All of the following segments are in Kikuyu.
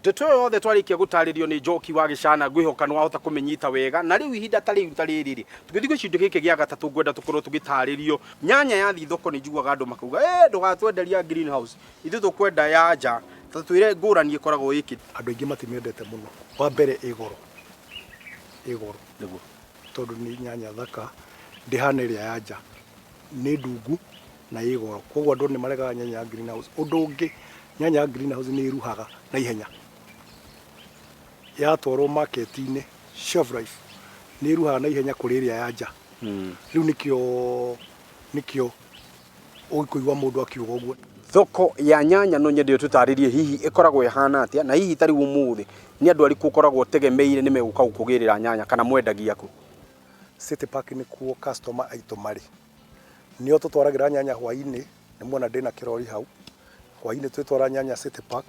Ndeto ĩyo yothe twarĩkia gũtarĩrio nĩ Njoki wa Gĩcana, ngwĩhoka nĩ wahota kũmĩnyita wega. Na rĩu ihinda ta rĩu ta rĩrĩ rĩ, tũgĩthiĩ gĩcunjĩ gĩkĩ gĩa gatatũ, ngwenda tũkorwo tũgĩtarĩrio nyanya yathiĩ thoko. Nĩ njiguaga andũ makauga, "Ĩ ndũgatwenderia greenhouse, ithuĩ tũkwenda ya nja." Ta twĩre ngũrani ĩkoragwo ĩkĩ. Andũ aingĩ matimĩendete mũno. Wa mbere, ĩ goro, ĩ goro. Tondũ nĩ nyanya thaka, ndĩhana ĩrĩa ya nja, nĩ ndungu na ĩ goro, koguo andũ nĩ maregaga nyanya ya greenhouse. Ũndũ ũngĩ, nyanya ya greenhouse nĩ ĩruhaga na ihenya yatwarwo market-inĩ, shelf life nĩ ĩruhaga na ihenya kũrĩ ĩrĩa ya nja. Rĩu nĩkĩo ũkũigua mũndũ akiuga ũguo. Thoko ya nyanya, no nyende ũtũtarĩrie hihi ĩkoragwo ĩhana atĩa, na hihi ta rĩu ũmũthĩ nĩ andũ arĩkũ ũkoragwo ũtegemeire nĩ megũka gũkũgĩrĩra nyanya, kana mwendagia kũ? City Park nĩkuo customer aitũ marĩ, nĩo tũtwaragĩra nyanya hwaĩ-inĩ. Nĩ muona ndĩna kĩrori hau. Hwaĩ-inĩ twĩtwara nyanya City Park,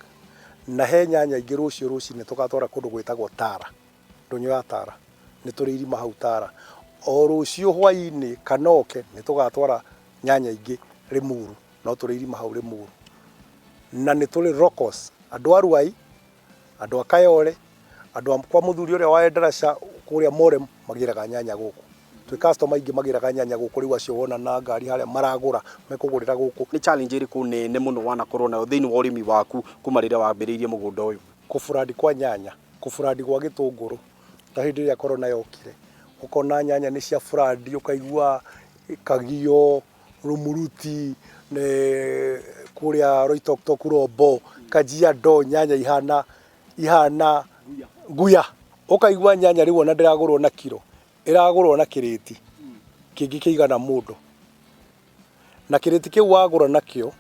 na he nyanya ingĩ rũciũ rũcinĩ tũgatwara kũndũ gwĩtagwo Tara, ndũnyũ ya Tara. Nĩ tũrĩ irima hau Tara. O rũciũ hwaĩ-inĩ kana oke nĩ tũgatwara nyanya ingĩ Limuru, no tũrĩ irima hau Limuru. Na nĩ tũrĩ locals, andũ a Ruai, andũ a Kayole, andũ a kwa mũthuri ũrĩa wa Endarasha kũrĩa Morem magĩraga nyanya gũkũ. Twĩ customer aingĩ magĩraga nyanya gũkũ. Rĩu acio wona na ngari harĩa maragũra, mekũgũrĩra gũkũ. Nĩ challenge ĩrĩkũ nene mũno wanakorwo nayo thĩinĩ wa ũrĩmi waku kuma rĩrĩa wambĩrĩirie mũgũnda ũyũ? Kũburandi kwa nyanya, kũburandi gwa gĩtũngũrũ. Ta hĩndĩ ĩrĩa corona yokire, ũkona nyanya nĩ cia burandi, ũkaigua Kagio, Rumuruti, kũrĩa Loitoktok, Rombo, Kajiado, nyanya ihana nguya. Ũkaigua nyanya rĩu ona ndĩragũrwo na kiro, ĩragũrwo na kĩrĩti kĩngĩ kĩigana mũndũ. Na kĩrĩti kĩu wagũra nakĩo,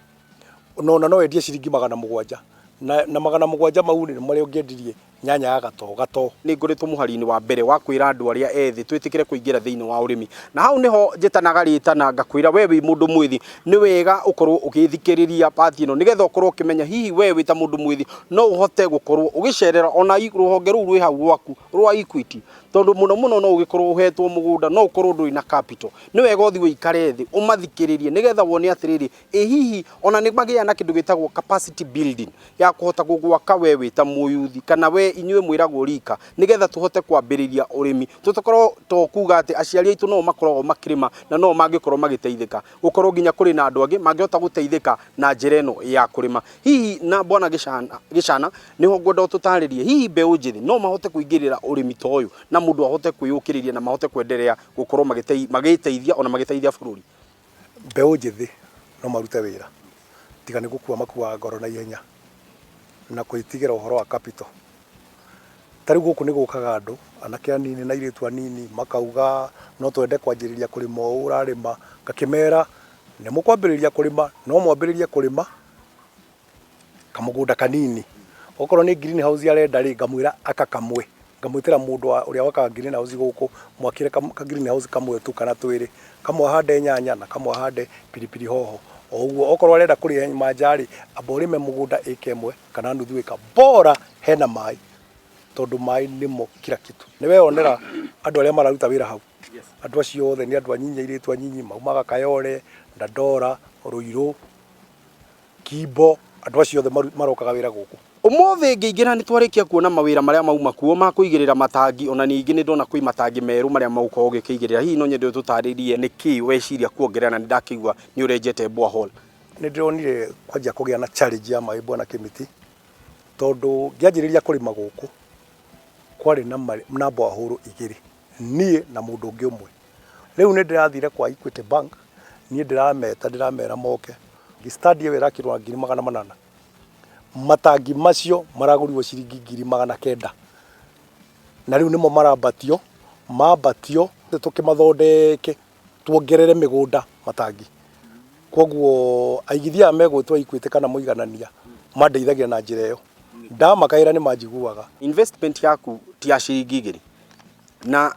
ona no wendie ciringi 700. Na 700 mau nĩ marĩa ũngĩendirie nyanya ya gatoo gatoo. Nĩ ngoretwo mũhari-inĩ wa mbere wa kwĩra andũ arĩa ethĩ twĩtĩkĩre kũingĩra thĩinĩ wa ũrĩmi, na hau nĩho njĩtanaga rĩtana ngakwĩra we wĩ mũndũ mwĩthĩ, nĩ wega ũkorwo ũgĩthikĩrĩria part ĩno, nĩgetha ũkorwo ũkĩmenya hihi we wĩ ta mũndũ mwĩthĩ no ũhote gũkorwo ũgĩcerera ona rũhonge rũu rwĩ hau rwaku rwa Equity, tondũ mũno mũno no ũgĩkorwo ũhetwo mũgũnda, no ũkorwo ndũrĩ na capital. Nĩ wega ũthiĩ ũikare thĩ ũmathikĩrĩrie, nĩgetha wone atĩrĩrĩ, ĩ hihi ona nĩ magĩaga na kĩndũ gĩtagwo capacity building ya kũhota gũgwaka we wĩ ta mũyuthi, kana we inyuĩ mwĩragwo rika, nĩgetha tũhote kwambĩrĩria ũrĩmi, tũtakorwo to kuga atĩ aciari aitũ no makoragwo makĩrĩma na no mangĩkorwo magĩteithĩka, gũkorwo nginya kũrĩ na andũ angĩ mangĩhota gũteithĩka na njĩra ĩno ya kũrĩma hihi. Na bwana Gĩcana, nĩho ngwenda ũtũtarĩrie, hihi mbeũ njĩthĩ no mahote kũingĩrĩra ũrĩmi ta ũyũ, na mũndũ ahote kwĩyũkĩrĩria na mahote kwenderea gũkorwo magĩteithia ona magĩteithia bũrũri? Mbeũ njĩthĩ no marute wĩra, tiga nĩ gũkua makuaga ngoro na ihenya na gwĩtigĩra ũhoro wa capital. Ta rĩu gũkũ nĩ gũkaga andũ, anake anini na airĩtu anini, makauga no twende kwanjĩrĩria kũrĩma ũũ ũrarĩma, ngakĩmera nĩ mũkwambĩrĩria kũrĩma, no mwambĩrĩrie kũrĩma kamũgũnda kanini. Okorwo nĩ green house arenda rĩ, ngamwĩra aka kamwe, ngamwĩtĩra mũndũ ũrĩa wakaga green house gũkũ, mwakĩre ka green house kamwe tu kana twĩrĩ, kamwe ahande nyanya na kamwe ahande pilipili hoho. O ũguo okorwo arenda kũrĩma nja rĩ, amba ũrĩme mũgũnda ĩka 1 kana nuthu ĩka, bora hena maĩ, tondũ maĩ nĩmo kila kitu. Nĩ weyonera andũ arĩa mararuta wĩra hau, andũ acio othe nĩ andũ anyinyi, airĩtu anyinyi maumaga Kayole, Dandora, Ruiru, Kimbo, andũ acio othe marokaga wĩra gũkũ. Ũmũthĩ ngĩingĩra nĩ twarĩkia kuona mawĩra marĩa mauma kuo ma kũigĩrĩra matangi. Ona ningĩ nĩ ndona kwĩ matangi merũ marĩa magũkorwo ũgĩkĩigĩrĩra. Hihi no nyende ũtũtarĩrie nĩkĩ weciria kuongerera, na nĩ ndakĩigua nĩ ũrenjete borehole? Nĩ ndĩronire kwanjia kũgĩa na challenge ya maĩ, bwana Kĩmĩti, tondũ ngĩanjĩrĩria kũrĩma gũkũ kwarĩ na borehole igĩrĩ, niĩ na mũndũ ũngĩ ũmwe. Rĩu nĩ ndĩrathire kwa Equity Bank, niĩ ndĩrameta, ndĩramera moke. Stand ĩyo ĩrakirwo na 800,000. Matangi macio maragũrirwo ciringi 900,000. Na rĩu nĩmo marambatio, mambatio tũkĩmathondeke tuongerere mĩgũnda matangi. Koguo aigithia aya megwĩtwo Equity kana mũiganania mandeithagia na njĩra ĩyo. Ndamakaĩra nĩ manjiguaga. Investment yaku ti ya ciringi 2, na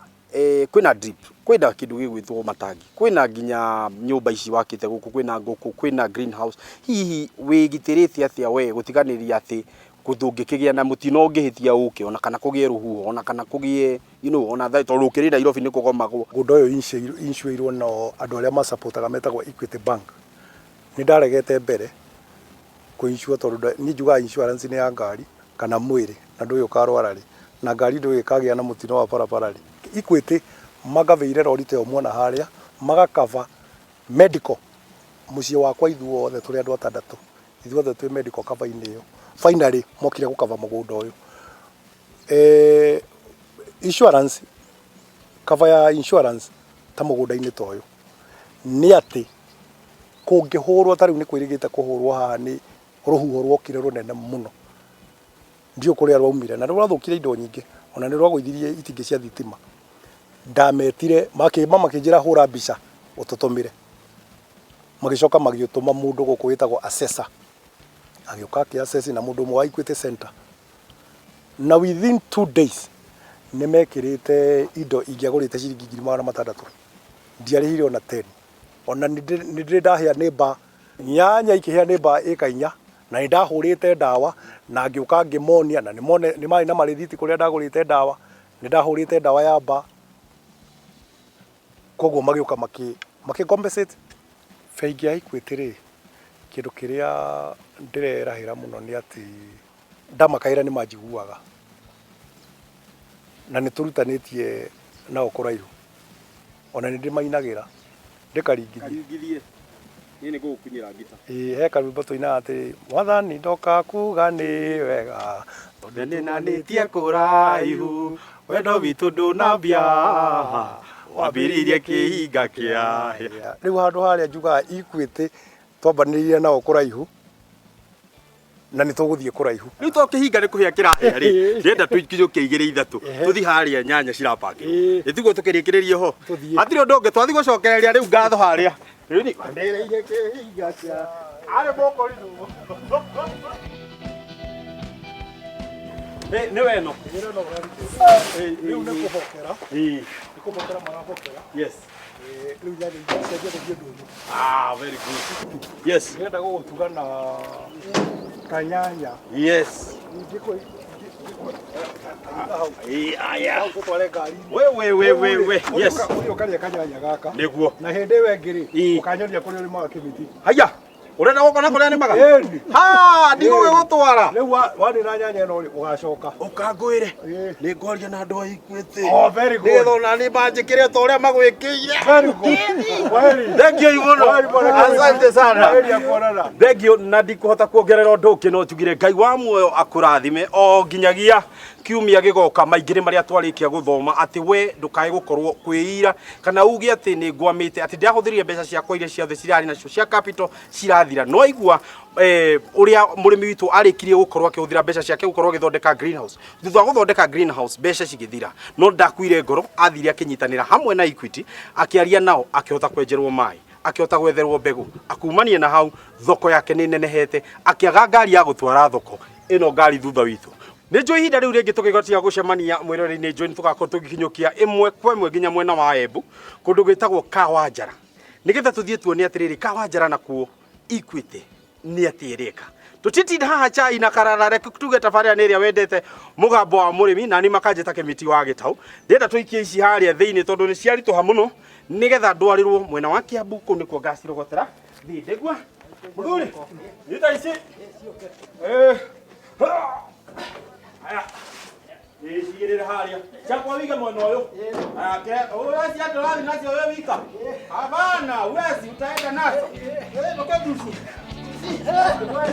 kwĩna drip, kwĩna kĩndũ gĩgwĩtwo matangi, kwĩna nginya nyũmba ici wakĩte gũkũ, kwĩna ngũkũ, kwĩna greenhouse. Hihi wĩgitĩrĩte atĩa we gũtiganĩria atĩ ndũngĩkĩgĩa na mũtino ũngĩhĩtia ũke, ona kana kũgĩe rũhuho, ona kana kũgĩe ona tondũ ũkĩrĩ Nairobi nĩ kũgomagwo? Mũgũnda ũyũ insuĩirwo no andũ arĩa macapotaga metagwo Equity Bank. Nĩ ndaregete mbere kũ insure, tondũ niĩ njugaga insurance nĩ ya ngari. Kana mwĩrĩ na ndũĩ ũkarwara rĩ, na ngari ndũĩ ĩkagĩa na mũtino wa barabara rĩ. Equity mangavĩire rori ta ĩyo muona harĩa, magakaba medical mũciĩ wakwa ithuothe tũrĩ andũ atandatũ, ithuothe twĩ medical cover inĩ ĩyo. Finally mokire gũkaba mũgũnda ũyũ. Insurance, cover ya insurance ta mũgũnda-inĩ ta ũyũ nĩ atĩ kũngĩhũrwo ta rĩu nĩ kwĩrĩgĩte kũhũrwo haha nĩ rũhuho rwokire rũnene mũno, ndiũĩ kũrĩa rwaumire na nĩ rwathũkirie indo nyingĩ, ona nĩ rwagũithirie itingĩ cia thitima. Ndametire makĩmba makĩnjĩra hũra mbica ũtũtũmĩre, magĩcoka magĩtũma mũndũ gũkũ wĩtagwo assessor, agĩũka akĩ assess na mũndũ ũmwe wa Equity Center, na within 2 days nĩ mekĩrĩte indo ingĩagũrĩte ciringi 600,000, ndiarĩhire ona 10. Ona nĩ ndĩrĩ ndahĩa nĩ mbaa, nyanya ikĩhĩa nĩ mbaa ĩka inya, na nĩ ndahũrĩte ndawa na ngĩũka ngĩmonia na nĩ marĩ na marĩthiti kũrĩa ndagũrĩte ndawa, nĩ ndahũrĩte ndawa ya mbaa, koguo magĩũka makĩ compensate. Bengi ya Equity rĩ, kĩndũ kĩrĩa ndĩrerahĩra mũno nĩ atĩ ndamakaĩra nĩ manjiguaga na nĩ tũrutanĩtie nao kũraihu, ona nĩ ndĩmainagĩra ndĩkaringithie. Karingithie. Niĩ nĩ ngũgũkinyĩra ngita. Ĩĩ he karwĩmbo tũinaga atĩ Mwathani ndoka kuga nĩ wega tondũ nĩnanĩtie kũraihu wendo witũ ndũnambia wambĩrĩirie kĩhinga kĩa. Rĩu handũ harĩa njugaga Equity twambanĩrĩire nao kũraihu na nĩ tũgũthiĩ kũraihu. Rĩu to kĩhinga nĩ kũhĩa kĩrahĩa rĩ, ndĩrenda tũkinyũkie igĩrĩ ithatũ tũthiĩ harĩa nyanya cirabangĩrwo. Ĩtiguo tũkĩrĩkĩrĩrie ho. Hatirĩ ũndũ ũngĩ twathiĩ gũcokereria rĩu ngatho harĩa. Rĩu nĩ wambĩrĩirie kĩhinga kĩa arĩ mũkũrinũ. Nĩ weno. Rĩu nĩ kũbokera. Nĩ kũbokera marabokera. Yes. Rĩu nyanya icio cianjia gũthiĩ ndũnyũ. Ah, very good. Yes. Ndĩrenda gũgũtuga na kanyanya. Yes. Hau. Aya. Hau tũtware ngari-inĩ. We we we we we. Yes. Ũrĩa ũkarĩa kanyanya gaka. Nĩguo. Na hĩndĩ ĩyo ĩngĩ rĩ, ũkanyonia kũrĩa ũrĩmaga kĩmiti. Haya. Ũrenda gũkona kũrĩa nĩmaga? Ĩni. Ha, ndigũgĩgũtwara. Rĩu wanina nyanya ĩno rĩ, ũgacoka. Ũkangwĩre. Nĩ ngwaria na andũ a Equity. Oh, very good. Nĩgetha ona niĩ manjĩkĩre ta ũrĩa magwĩkĩire. Very good. Kwaheri. Thank you mũno. Kwaheri bwana. Asante sana. Kwaheri ya kuonana. Thank you na ndikũhota kuongerera ũndũ ũngĩ no njugire Ngai wa muoyo akũrathime o nginyagia kiumia gĩgoka maingĩ nĩ marĩa twarĩkia gũthoma atĩ we ndũkae gũkorwo kwĩira kana uge atĩ nĩ ngwamĩte atĩ ndĩrahũthĩrire mbeca ciakwa iria ciothe cirarĩ nacio cia capital cirathira no aigua ũrĩa mũrĩmi witũ arĩkirie gũkorwo akĩhũthĩra mbeca ciake gũkorwo agĩthondeka greenhouse thutha wa gũthondeka greenhouse mbeca cigĩthira no ndakuire ngoro athire akĩnyitanĩra hamwe na Equity akĩaria nao akĩhota kwenjerwo maĩ akĩhota gwetherwo mbegũ akumania na hau thoko yake nĩ nenehete akĩaga ngari ya gũtwara thoko ĩno ngari thutha witũ nĩ njũĩ ihinda rĩu rĩngĩ tũgĩgotia gũcemania mwĩrore-inĩ njũĩ nĩ tũgakorwo tũgĩkinyũkia ĩmwe kwa ĩmwe nginya mwena wa Embu kũndũ gwĩtagwo Kawanjara nĩgetha tũthiĩ tuone atĩrĩrĩ Kawanjara nakuo Equity nĩ atĩ ĩreka tũtitinda haha chai na karara reke tuge tabarĩra nĩ ĩrĩa wendete mũgambo wa mũrĩmi na niĩ makanjĩta kĩmiti wa gĩtau ndĩrenda tũikie ici harĩa thĩinĩ tondũ nĩ ciaritũha mũno nĩgetha ndwarĩrwo mwena wa Kiambu kũu nĩkuo ngacirogotera thiĩ ndĩgua mũthuri nyita ici. Aya icigĩrĩre harĩa ciakwa wige mwena ũyũ. Aya, ũrĩa cia ndũrathiĩ nacio we wika hapana wezi utaenda nazo. Ndoke gusi.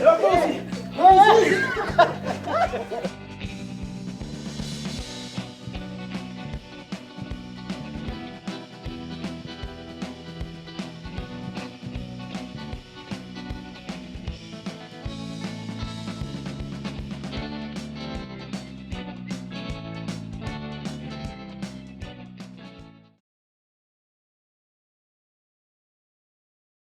Ndoke gusi.